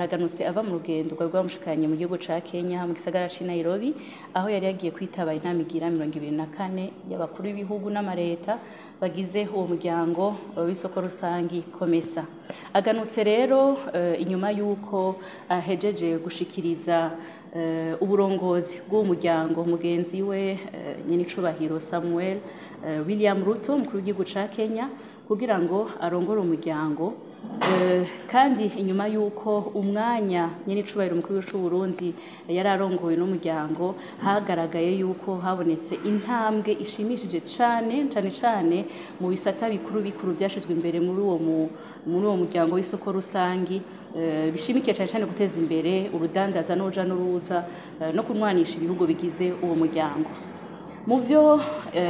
Aganutse ava mu rugendo rwari rwamushikanye mu gihugu ca Kenya, mu gisagara c'i Nairobi, aho yari yagiye kwitaba inama igira 24 y'abakuru b'ibihugu n'amareta bagize uwo muryango w'isoko rusangi COMESA. Aganutse rero inyuma y'uko ahejeje gushikiriza uburongozi bw'uwo muryango mugenzi we nyenicubahiro Samuel William Ruto, umukuru w'igihugu ca Kenya, kugira ngo arongore umuryango. Kandi inyuma y'uko umwanya nyenicubahiro umukuru w'igihugu c'u Burundi yari arongoye n'umuryango, hagaragaye yuko habonetse intambwe ishimishije cane cane cane mu bisata bikuru bikuru vyashizwe imbere muri uwo muryango w'isoko rusangi, bishimikiye cane cane guteza imbere urudandaza n'uruja n'uruza no kunwanisha ibihugu bigize uwo muryango. Mu vyo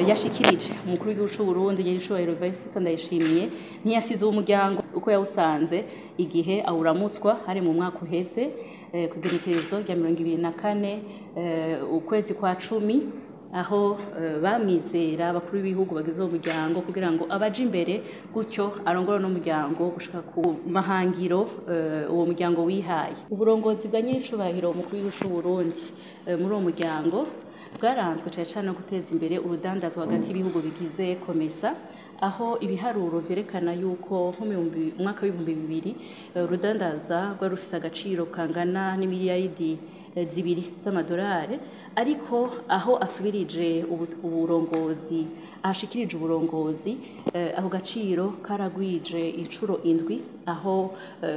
yashikirije umukuru w'igihugu c'u Burundi nyenicubahiro Evariste Ndayishimiye, ntiyasize uwo muryango uko yawusanze igihe awuramutswa, hari mu mwaka uheze, ku igenekerezo rya 24 ukwezi kwa 10, aho bamwizera abakuru b'ibihugu bagize uwo muryango kugira ngo abaje imbere, gutyo arongore n'umuryango gushika ku mahangiro uwo muryango wihaye. Uburongozi bwa nyenicubahiro umukuru w'igihugu c'u Burundi muri uwo muryango bwaranzwe cane cane no guteza imbere urudandazwa hagati y'ibihugu bigize COMESA, aho ibiharuro vyerekana yuko nko mu mwaka w'2000 urudandaza rwari rufise agaciro kangana n'imiliyaridi 2 z'amadolari, ariko aho asubirije uburongozi, ahashikirije uburongozi, ako gaciro karagwije incuro 7, aho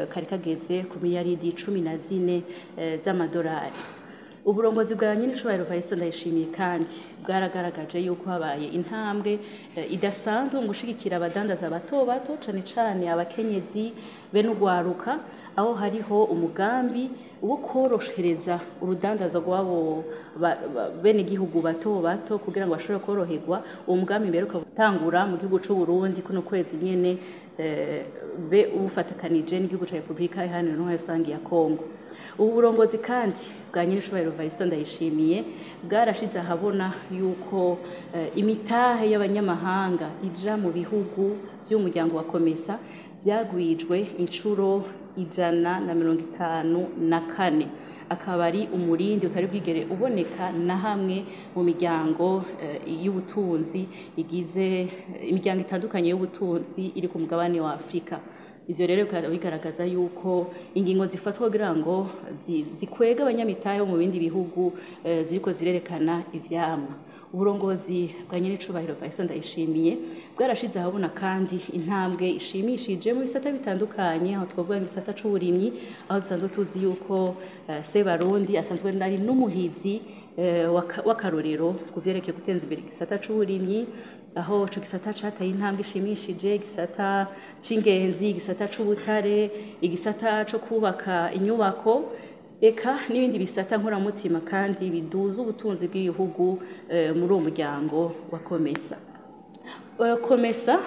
kari kageze ku miliyaridi 14 z'amadolari. Uburongozi bwa nyenicubahiro Evariste Ndayishimiye kandi bwaragaragaje yuko habaye intambwe idasanzwe mu gushigikira abadandaza bato bato, cane cane abakenyezi be n'ugwaruka, aho hariho umugambi wo korohereza urudandaza rw'abo bene gihugu bato bato kugira ngo bashobore koroherwa. Uwo mugambi mbere ukatangura mu gihugu c'u Burundi kuno kwezi nyene, be uwufatakanije n'igihugu ca Repubulika Iharanira Intwaro Rusangi ya Kongo. Ubu burongozi kandi bwa nyenicubahiro Evariste Ndayishimiye bwarashize ahabona yuko imitahe y'abanyamahanga ija mu bihugu vy'umuryango wa COMESA vyagwijwe incuro 154, akaba ari umurindi utari bwigere uboneka na hamwe mu miryango y'ubutunzi igize imiryango itandukanye y'ubutunzi iri ku mugabane wa Afrika. Ivyo rero bikaba bigaragaza yuko ingingo zifatwa kugira ngo zikwege abanyamitahe bo mu bindi bihugu ziriko zirerekana ivyamwa. Uburongozi bwa nyenicubahiro Evariste Ndayishimiye bwarashize ahabona kandi intambwe ishimishije mu bisata bitandukanye, aho twavuga igisata c'uburimyi, aho dusanzwe tuzi yuko Sebarundi asanzwe ari n'umuhizi w'akarorero ku vyerekeye guteza imbere igisata c'uburimyi, aho ico gisata cateye intambwe ishimishije, igisata c'ingenzi, igisata c'ubutare, igisata co kubaka inyubako, eka n'ibindi bisata nkoramutima kandi biduza ubutunzi bw'ibihugu muri uwo muryango wa COMESA. COMESA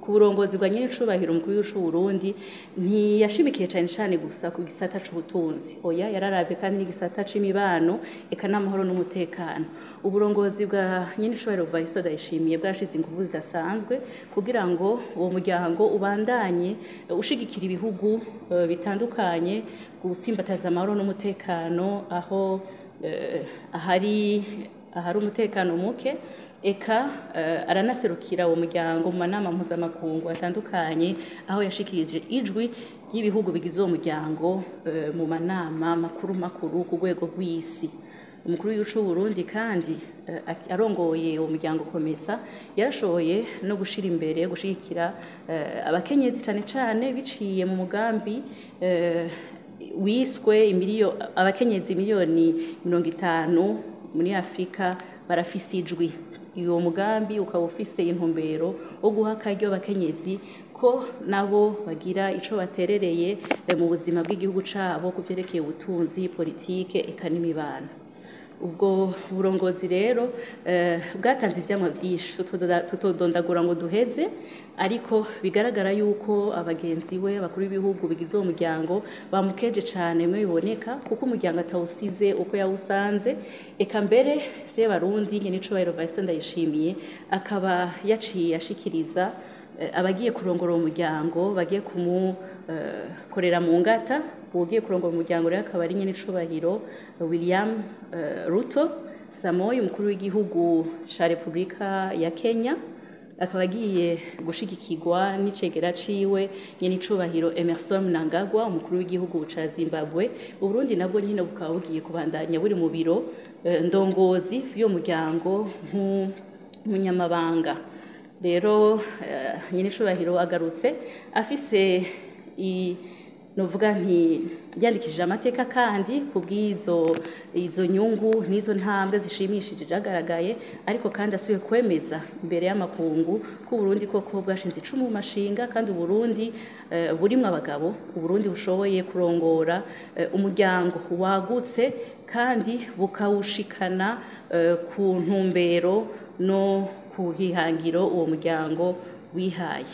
ku burongozi bwa nyenicubahiro umukuru w'igihugu c'u Burundi ntiyashimikiye cane cane gusa ku gisata c'ubutunzi, oya, yararavye kandi n'igisata c'imibano eka n'amahoro n'umutekano. Uburongozi bwa nyenicubahiro Evariste Ndayishimiye bwarashize inguvu zidasanzwe kugira ngo uwo muryango ubandanye ushigikira ibihugu bitandukanye gutsimbataza amahoro n'umutekano aho ahari umutekano muke, eka aranaserukira uwo muryango mu manama mpuzamakungu atandukanye, aho yashikirije ijwi ry'ibihugu bigize uwo muryango mu manama makuru makuru ku rwego rw'isi. Umukuru w'igihugu c'u Burundi kandi arongoye uwo muryango COMESA yarashoboye no gushira imbere gushigikira abakenyezi, cane cane biciye mu mugambi wiswe abakenyezi miliyoni 50 muri Afrika barafise ijwi. Uwo mugambi ukaba ufise intumbero wo guha akaryo abakenyezi ko nabo bagira ico baterereye mu buzima bw'igihugu cabo ku vyerekeye ubutunzi, politike eka n'imibano. Ubwo burongozi rero bwatanze ivyamwa vyinshi tutodondagura ngo duheze, ariko bigaragara yuko abagenzi we abakuru b'ibihugu bigize uwo muryango bamukeje cane bimwe biboneka, kuko umuryango atawusize uko yawusanze. Eka mbere Sebarundi nyenicubahiro Evariste Ndayishimiye akaba yaciye ashikiriza abagiye kurongora uwo muryango, bagiye kumukorera mu ngata. Uwugiye kurongora umuryango rero akaba ari nyen'icubahiro William Ruto Samoei, umukuru w'igihugu ca Repubulika ya Kenya, akaba agiye gushigikirwa n'icegera ciwe nyen'icubahiro Emerson Mnangagwa, umukuru w'igihugu ca Zimbabwe. Uburundi nabwo nyine bukaba bugiye kubandanya buri mu biro ndongozi vy'uwo muryango nk'umunyamabanga. Rero nyen'icubahiro agarutse afise novuga nti yandikishije amateka, kandi kubw'izo izo nyungu n'izo ntambwe zishimishije zagaragaye, ariko kandi asubiye kwemeza imbere y'amakungu ko Uburundi koko bwashinze icumu mu mashinga, kandi Uburundi burimwo abagabo, Uburundi bushoboye kurongora umuryango wagutse kandi bukawushikana ku ntumbero no ku hihangiro uwo muryango wihaye.